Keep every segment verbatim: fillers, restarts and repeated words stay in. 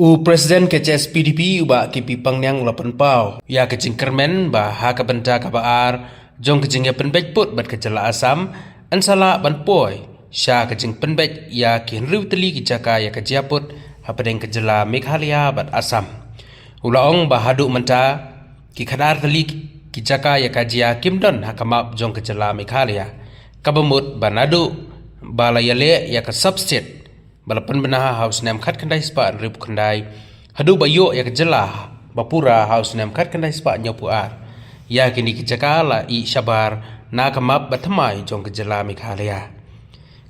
U President ka H S P D P u Bah K P Pangniang u la pynpaw ïa ka jingkyrmen ba ha ka bynta kaba ar jong ka jingïapynbeit pud bad ka jylla Assam, yn sa lah ban poi sha ka jingpynbeit ïa ki hynriew tylli ki jaka ïa ka jia pud hapdeng ka jylla Meghalaya bad Assam. U la ong ba haduh mynta ki khadar tylli ki jaka ïa ka jia kim don ha ka map jong ka jylla Meghalaya, kaba mut ba naduh ba la ïaleh ïa ka sub-state ba la pynbna ha u snem khatkhyndai spah hynriewphew khyndai haduh ba ïoh ïa ka jylla ba pura ha u snem khatkhyndai spah hynñiewphew ar. Ïa kine ki jaka la ïoh shabar na ka map ba thymmai jong ka jylla Meghalaya.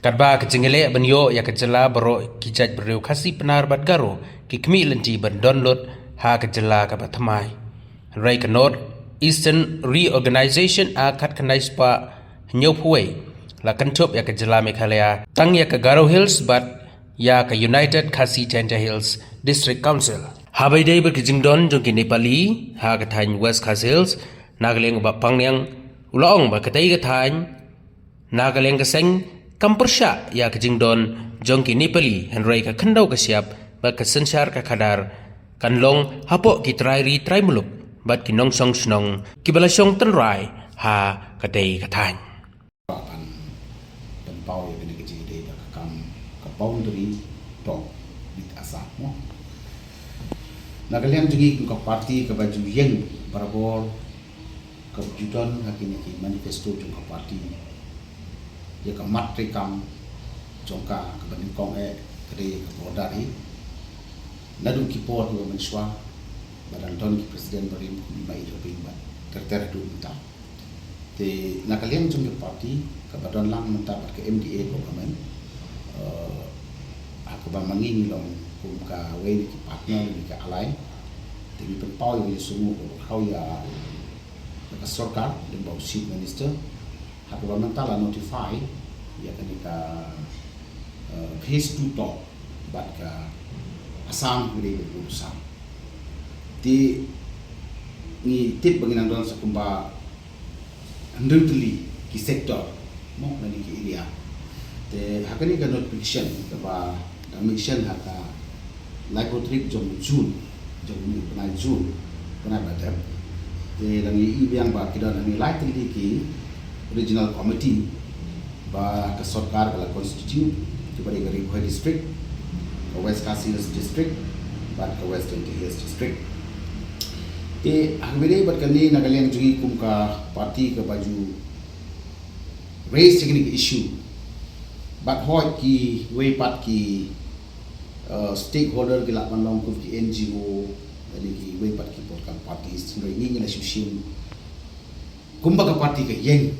Katba ka jingïaleh ban ïoh ïa ka jylla baroh ki jaitbynriew Khasi, Pnar bad Garo ki khmih lynti ban don lut ha ka jylla kaba thymmai. Hynrei ka North Eastern Reorganization Act khatkhyndai spah hynñiewphew wei la kynthup ïa ka jylla Meghalaya tang ïa ka Garo Hills bad ïa ka United Khasi Jaintia Hills District Council. Haba ïadei bad ka jingdon jong ki Nepali ha ka thaiñ West Khasi Hills, na ka liang u Bah Pangniang u la ong ba katei ka thaiñ na ka liang ka seng kam pyrshah ïa ka jingdon jong ki Nepali, hynrei ka khyndew ka shyiap bad ka synshar ka khadar kan long hapoh ki trai ri trai muluk bad ki nongshong shnong kiba la shong tynrai ha katei ka thaiñ. Ban pynpaw ïa kane ka jingïadei da ka kam ka boundary talk with Assam, mo. Na ka liang jong ngi kum ka party kaba ju ïeng barabor, kaba ju don ha kine ki manifesto jong ka party ïa ka mat treikam jong ka kaba nyngkong eh ka dei ka border hi. Naduh ki por kiba mynshuwa ba dang don ki president barim kum i Bah E. Dkhar Ping bad ter ter haduh mynta. Te na ka liang jong ka party kaba don lang mynta bad ka M D A government, eh, ha kaba ma ngi ngi long kum kawei na ki partner na ki ally. Te ngi pynpaw ïa ka jingsngewnguh kaba khraw ïa ka sorkar lyngba u Chief Minister ha kaba mynta la notify ïa kane ka, eh, phase two talk bad ka Assam, kaba dei bad u Assam. Te ngi tip ba ngi nang don sa kumba hynriew tylli ki sector, mo, lane ki area. Te ha kane ka notification kaba dang mih shen ha ka laiphew tarik jong June, jong u bnai June, bnai ba dep. Te dang ïohi biang ba ki don hangne lai tylli ki regional committee ba ka sorkar ka la constitute, kiba dei ka Ri Bhoi District, ka West Khasi Hills District bad ka West Jaintia Hills District. Te ha kaba ïadei bad kane, na ka liang jong ngi kum ka party kaba ju raise ïa kane ka issue bad hooid kiwei pat ki, uh, stakeholder ki lah ban long kum ki N G O lane kiwei pat ki political parties, hynrei ngi ngi la shu shim kumba ka party ka ïeng.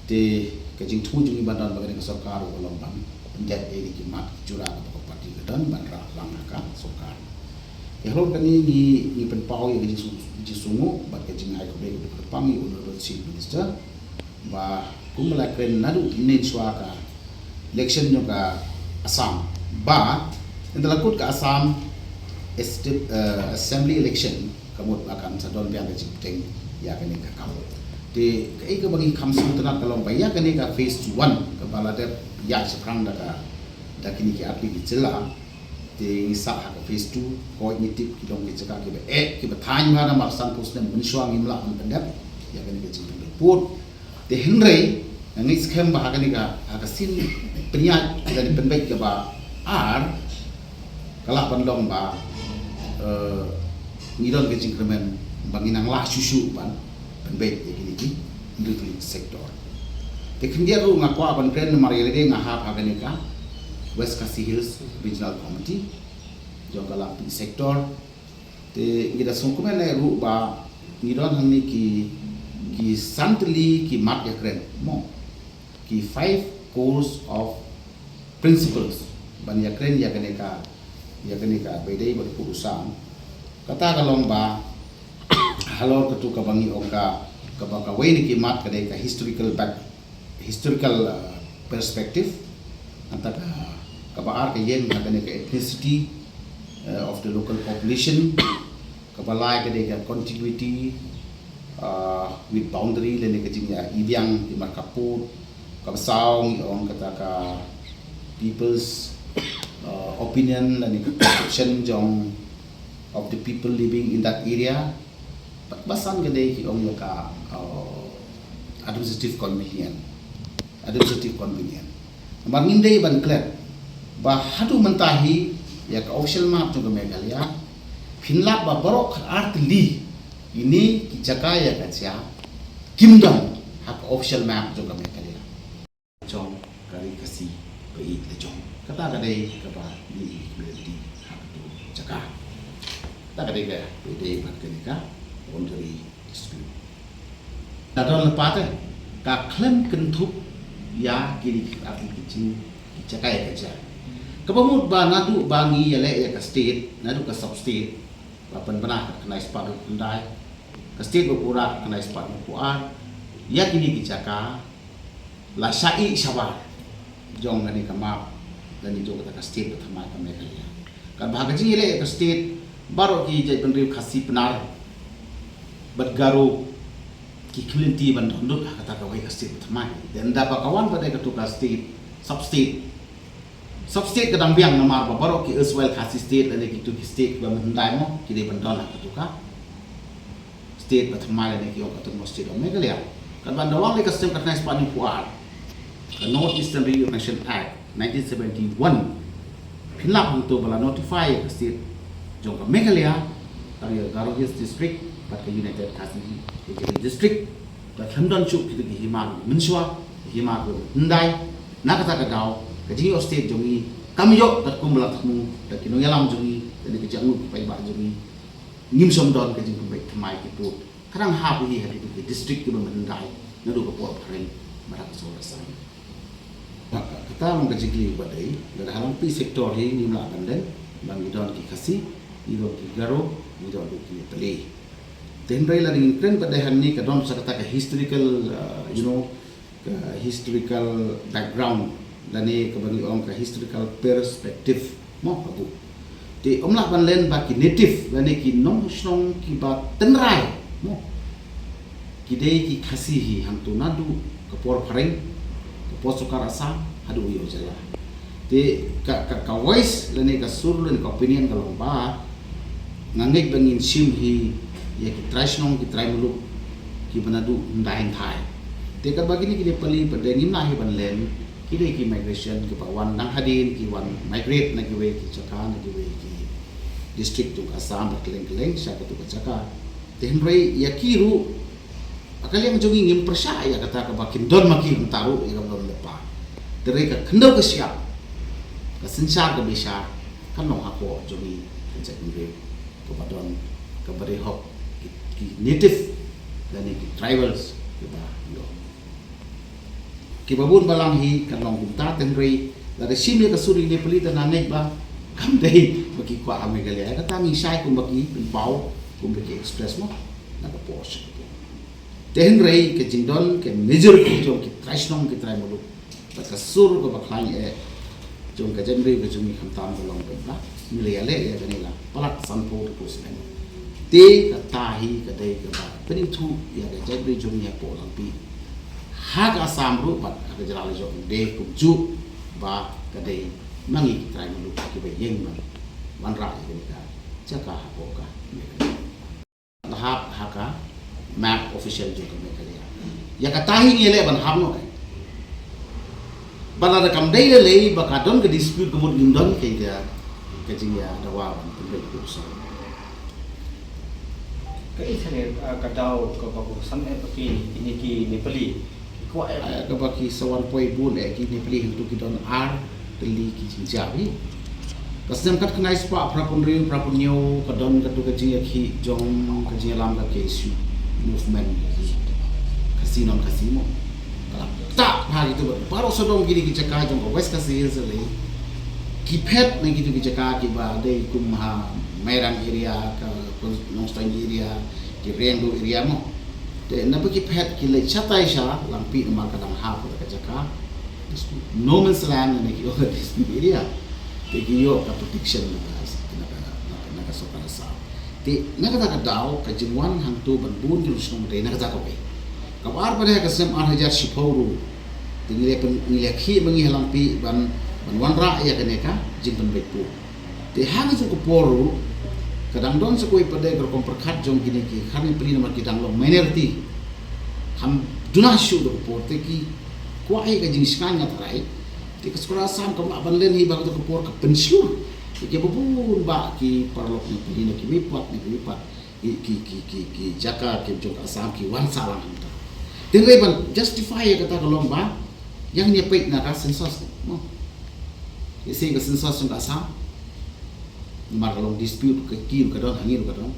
Te ka jingthmu jong ngi ban don bad kane ka sorkar ka long ban pyndep ïa kine ki mat ki jura kaba ka party ka don ban rah lang ha ka sorkar. Te halor kane ngi, ngi pynpaw ïa ka jingsngew, jingsngewnguh bad ka jingai khublei kaba kyrpang ïa u Honorable Chief Minister ba kumba la kren naduh mynshuwa ka election jong ka Assam, ba ynda la kut ka Assam Assembly election, ka mut ba kan sa don biang ka jingpyrshang ïa kane ka kam. Te kaei kaba ngi kham sngewtynnat ka long ba ïa kane ka phase one kaba la dep ïaid shaphrang da ka, da kine ki artylli ki jylla, te ngi sah ha ka phase two, hooid ngi tip ki don ki jaka kiba eh, kiba thaiñ bha, namar sanphew snem mynshuwa ngim lah ban pyndep ïa kane ka jingpynbeit pud. Te hynrei nga ngeit skhem ba ha kane ka, ha ka sien pynïaid lane pynbeit kaba ar, ka lah ban long ba, eh, ngi don ka jingkyrmen ba ngi nang lah shuh shuh ban pynbeit ïa kine ki hynriew tylli ki sector. Te khyndiat ruh nga kwah ban kren namar ïa lade nga hap ha kane ka West Khasi Hills Regional Committee jong ka Langpih sector. Te ngi da sngewkmen eh ruh ba ngi don hangne ki, ki san tylli ki mat ïakren, mo, ki five cores of principles ban ïakren ïa kane ka, ïa kane kaba ïadei bad u pud u sam. Kata ka long ba halor katu kaba ngi ong ka, kaba kawei na ki mat ka dei ka historical back, historical, uh, perspective. Nangta ka, kaba ar ka ïeng ha kane ka ethnicity, uh, of the local population. Kaba lai ka dei ka contiguity, uh, with boundary lane ka jingïa ibiang ki markapud. Kaba saw ngi ong kata ka people's uh, opinion lane ka perception jong of the people living in that area. Bad ba san ka dei ki ong ïa ka, uh, administrative convenience. Administrative convenience. Namar ngim dei ban klet ba haduh mynta hi ïa ka official map jong ka Meghalaya, phin lap ba baroh khatar tylli ine ki jaka ïa ka jia kim don ha ka official map jong ka Meghalaya. Jong ka ri Khasi ba ïeit la jong. Kata ka dei kaba ngi ïeit ha kato ka jaka. Kata ka dei ka, ka dei bad kane ka boundary dispute. Ka don lypa te ka khlem kynthup ïa kine ki article ki jing ki jaka ïa ka jia. Kaba mut ba naduh ba ngi ïaleh ïa ka state, naduh ka sub state, ba pynbna ka khyndai spah hynriew phew khyndai, ka state ba pura ka khyndai spah hynriew phew ar, ïa kine ki jaka la shah ïeh shabar jong kane ka map lane jong kata ka state ba thymmai ka Meghalaya. Katba ha ka jingïaleh ïa ka state baroh ki jaitbynriew Khasi, Pnar bad Garo ki khlem lynti ban don lut ha kata kawei ka state ba thymmai. Te ynda ba ka wan pat ïa kato ka state, sub state, sub state ka dang biang namar ba baroh ki erstwhile Khasi state lane kito ki state kiba mynhyndai mo ki dei ban don ha kato ka state ba thymmai lane ki ong ka Autonomous State of Meghalaya. Katba ynda wan leh ka snem ka khyndai spah hynñiew phew ar, ka North Eastern Reorganisation Act nineteen seventy-one, phin lap hangto ba la notify ïa ka state jong ka Meghalaya, tang ïa Garo Hills District bad ka United Khasi Jaintia Hills District. Ba khlem don shuh kito ki hima kiba mynshuwa, ki hima kiba mynhyndai. Na kata ka daw ka jingïoh state jong ngi kam ïoh katkum ba la thmu da ki nongïalam jong ngi, da ki jingangnud ki paidbah jong ngi. Ngim shym don ka jingpynbeit thymmai ki pud. Ka dang hap hi ha kito ki district kiba mynhyndai naduh ka por phareng bad ha ka sor ka saiñ. Ka, ka, kata long ka jingkylli ba dei, lada ha Langpih sector hi ngim lah ban len, ba ngi don ki Khasi, ngi don ki Garo, ngi don ki Nepali. Te hynrei lada ngin kren pat dei hangne ka don sa kata ka historical, uh, you know, ka historical background, lane kaba ngi ong ka historical perspective, mo, ka bun. Te ym lah ban len ba ki native lane ki nongshnong kiba tynrai, mo, ki dei ki Khasi hi hangto naduh ka por phareng, ka por sorkar Assam haduh ïa u jylla. Te ka, ka, ka voice lane ka sur lane ka opinion ka long ba nga ngeit ba ngin shim hi ïa ki trai shnong ki trai muluk kiba naduh hyndai hynthai. Te katba kine ki Nepali pat de ngim lah hi ban len, ki dei ki migration kiba wan dang hadien, ki wan migrate na kiwei ki jaka, na kiwei ki district jong ka Assam bad kylleng kylleng sha kato ka jaka. Te hynrei ïa ki ruh, ha ka liang jong ngi ngim pyrshah ïa kata kaba kin don ma ki kumta ruh ïa kaba don lypa. Te hynrei ka khyndew ka shyiap, ka synshar ka bishar kan long hapoh jong ngi, kan sa kin rei kaba don, kaba rei hok ki, ki native lane ki tribals kiba don. Kiba bun balang hi kan long kumta, te hynrei lada shim ïa ka sur ïa ki Nepali te nga ngeit ba kam dei ba ki kwah ha Meghalaya. Kata ngi shai kumba ki pynpaw, kumba ki express mo na ka por sha ka por. Te hynrei ka jingdon ka majority jong ki trai shnong ki trai muluk bad ka sur kaba khlaiñ eh jong ka jaitbynriew ka jong ngi khamtam ka long ba ngi la ïaleh ïa kane la palat sanphew hynriew percent. Te kata hi ka dei kaba pynithuh ïa ka jaitbynriew jong ngi hapoh Langpih, ha ka Assam ruh bad ha ka jylla la jong de kumjuh ba ka dei ma ngi ki trai muluk kiba ïeng ban wanrah ïa kane ka jaka hapoh ka Meghalaya. La hap ha ka map official jong ka Meghalaya. Ïa kata hi ngi leh ban hap noh. Ba lada kam dei lei lei ba ka don ka dispute ka mut ngim don ka, ka jingïadawa ban pynbeit ka sor. Ka internet, ah, ka daw kaba kongsan eh ba ki, kine ki Nepali ki kwah eh. Ai, kaba ki sa wan poi bun eh ki Nepali hangto ki don ar tylli ki jingjia hi. Ka snem khatkhyndai spah phra phew hynriew phra phew hynñiew ka don kato ka jingïakhih jong ka jingïalam ka K S U movement, Khasi non Khasi mo. Ka la ktah bha kito bad baroh sawdong kine ki jaka jong ka West Khasi Hills lei, ki phet na kito ki jaka kiba dei kum ha Mairang area, ka Nongstoiñ area, ki Riangdo area mo. Te naba ki phet ki leit shatai sha Langpih namar ka dang hap ka jaka dispute, no man's land, ne ki ong ka dispute area. Te ki ïoh ka protection na ka, na ka, na ka, na ka sorkar Assam. Te na kata ka daw ka jingwan hangto ban bun ki nongshong dei na kata kawei. Kaba ar pat dei ha ka snem ar hajar shiphew ruh, te ngi la pyn, ngi la khih ma ngi ha Langpih ban ban wanrah ïa kane ka jingpynbeit pur. Te ha kane ka por ruh ka dang don sa kawei pat de ka rukom pyrkhat jong kine ki khatnai pli namar ki dang long minority. Kham duna shuh da ka por te ki kwah ïa ka jingshngaiñ nga tharai. Te ka sorkar Assam kam lah ban len hi ba ka por ka pynshlur. Te ki ba bun ba ki paralok na pli na ki mei pat na ki mei pat ki ki ki ki ki jaka ki jong ka Assam ki wan sah lang hangta. Te hynrei ban justify ïa kata ka long ba ïa ngin ïa peit na ka census mo. Ïa si ka census jong ka Assam. Namar ka long dispute ka ki ruh ka don ha ngi ruh ka don.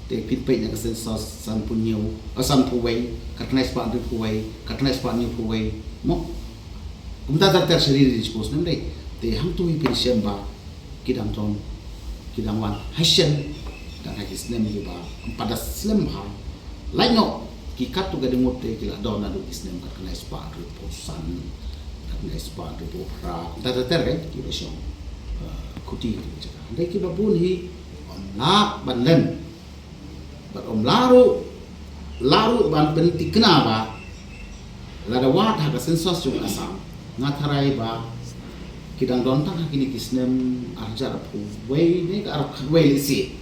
Te phin peit na ka census sanphew hynñiew, ah, sanphew wei, khatkhyndai spah hynriewphew wei, khatkhyndai spah hynñiewphew wei mo. Kumta ter ter sha ri ri suppose ne em dei. Te hangto hi phin shem ba ki dang don, ki dang wan ha shen, dang ha ki snem kiba ym pat da slem bha. Lait noh ki katto katne ngut te ki la don naduh ki snem khatkhyndai spah hynriewphew san, khatkhyndai spah hynriewphew phra, kumta ter ter eh, kiba shong, eh, khuti kata ka jaka. Hynrei kiba bun hi ym lah ban len. Bad ym lah ruh, lah ruh ban pynthikna ba lada wad ha ka census jong Assam, nga tharai ba ki dang don tang ha kine ki snem ar hajar arphew wei ne ka arphew khatwei lehse.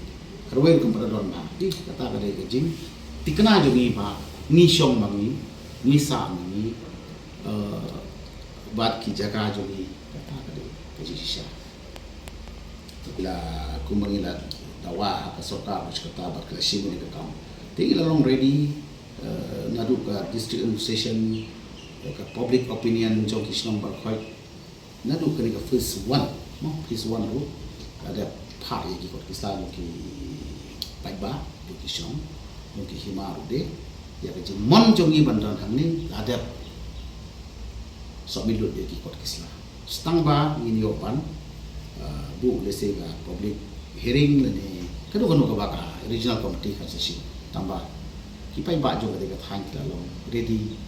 Khatwei ruh kam pat da don bha. Te kata ka dei ka jingthikna jong ngi ba ngi shong ma ngi, ngi sah ma ngi, eh, bad ki jaka jong ngi, kata ka dei ka jingshisha. Te ki la, kumba ngi la dawa ha ka sorkar ba sha kata bad ki la shim ïa ka kam. Te ngi la long ready, eh, naduh ka district administration, eh, ka public opinion jong ki shnong baroh khoit. Naduh kane ka phase one, no, phase one ruh la dep phah ïa ki kot ki sla jong ki paidbah, jong ki shnong, jong ki hima ruh de. Ïa ka jingmon jong ngi ban don hangne la dep submit lut ïa ki kot ki sla. Tang ba ngin ïoh ban, uh, buh lehse ka public hearing lane kano kano kaba ka regional committee kan sa shu. Tang ba ki paidbah jong kata ka thaiñ ki la long ready,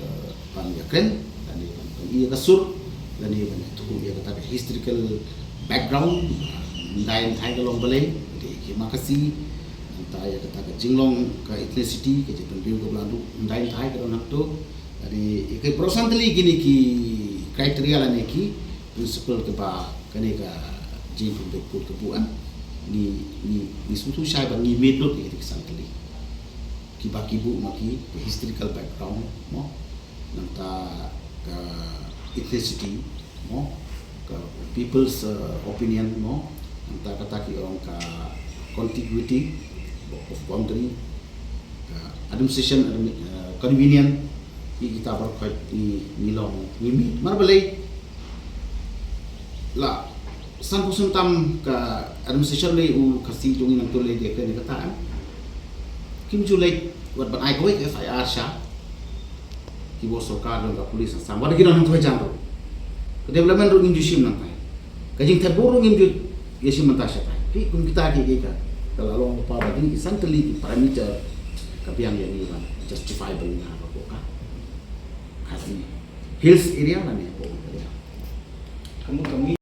uh, ban ïakren lane ban, ban ïa ka sur lane ban ïathuh ïa kata ka historical background, uh, ndai ndai ka long balei, dei ki Mah Khasi, nangta ïa kata ka jinglong ka ethnicity, ka jaitbynriew kaba la duh, ndai ndai ka don hangto. Lane ïa ka baroh san tylli kine ki criteria lane ki principle kaba kane ka jingpynbeit pur ka buh, eh. Ngi, ngi, ngi sngewthuh shai ba ngi mih lut ïa ki san tylli. Kiba ki buh ma ki, ki historical background mo. Nangta ka ethnicity mo. Ka people's, uh, opinion mo. Nangta kata ki ong ka contiguity of boundary, ka administration, admi-, uh, convenient, ki kita baroh khoit ngi, ngi long, ngi mih. Namar balei la sanphew snem tam ka administration lei u Khasi jong ngi nangto lei de kane kata, em. Kim ju leit wat ban ai kawei ka F I R sha ki bor sorkar jong ka police Assam. Wat ki don hangto hajan ruh. Ka development ruh ngim ju shim nangtai. Ka jingthep bor ruh ngim ju ïa shim mynta shatai. Ki kum kita ki, ki ka, ka la long lypa ba kine ki san tylli ki parameter ka biang ïa ngi ban justifiable na ka, ka Khasi Hills area lane ka area. Ka mut ka mih